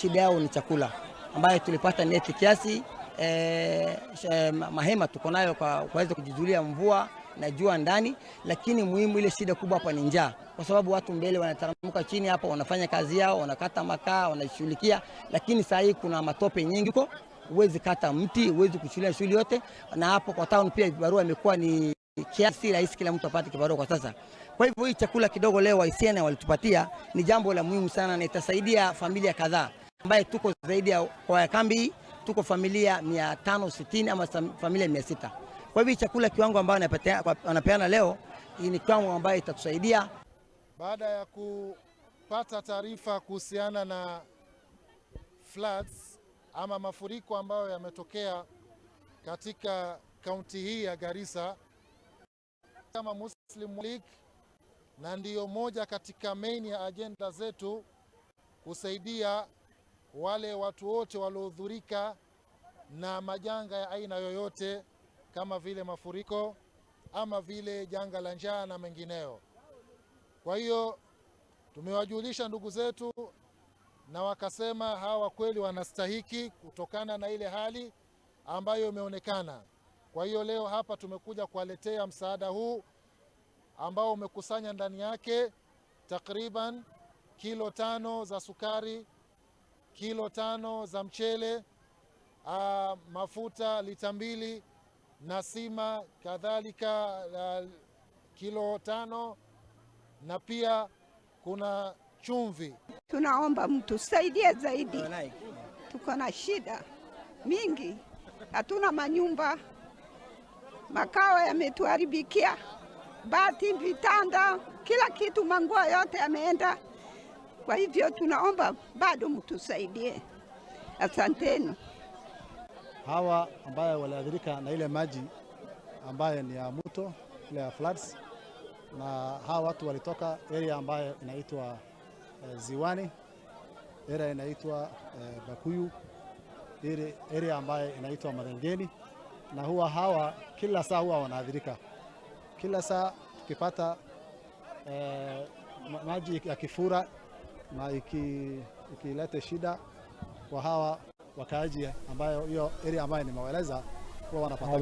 Shida yao ni chakula ambayo tulipata neti kiasi mahema tuko nayo kwa kuweza kujizulia mvua na jua ndani, lakini muhimu ile shida kubwa hapa ni njaa, kwa sababu watu mbele wanataramuka chini hapa, wanafanya kazi yao, wanakata makaa, wanashughulikia, lakini saa hii kuna matope nyingi huko, huwezi kata mti, huwezi kuchulia shughuli yote, na hapo kwa town pia vibarua imekuwa ni kiasi rahisi kila mtu apate kibarua kwa sasa. Kwa hivyo hii chakula kidogo leo Waisiana walitupatia ni jambo la muhimu sana, na itasaidia familia kadhaa ambaye tuko zaidi ya kwa kambi tuko familia 560 ama familia 600. Kwa hivyo chakula kiwango ambayo wanapeana leo ni kiwango ambayo itatusaidia. Baada ya kupata taarifa kuhusiana na floods ama mafuriko ambayo yametokea katika kaunti hii ya Garissa kama Muslim League, na ndiyo moja katika main ya agenda zetu kusaidia wale watu wote waliohudhurika na majanga ya aina yoyote kama vile mafuriko ama vile janga la njaa na mengineyo. Kwa hiyo tumewajulisha ndugu zetu na wakasema hawa kweli wanastahiki kutokana na ile hali ambayo imeonekana. Kwa hiyo leo hapa tumekuja kuwaletea msaada huu ambao umekusanya ndani yake takriban kilo 5 za sukari, kilo 5 za mchele, mafuta lita 2 na sima kadhalika kilo 5 na pia kuna chumvi. Tunaomba mtusaidie zaidi, tuko na shida mingi, hatuna manyumba, makao yametuharibikia, bati, vitanda, kila kitu, manguo yote yameenda. Kwa hivyo tunaomba bado mtusaidie. Asanteni. Hawa ambayo waliathirika na ile maji ambayo ni ya mto, ile ya floods, na hawa watu walitoka area ambayo inaitwa Ziwani, area inaitwa Bakuyu, area ambayo inaitwa Marengeni, na huwa hawa kila saa huwa wanaathirika. Kila saa tukipata maji ya kifura na ikilete shida kwa hawa wakaaji ambayo hiyo area ambayo nimewaeleza huwa wanapata.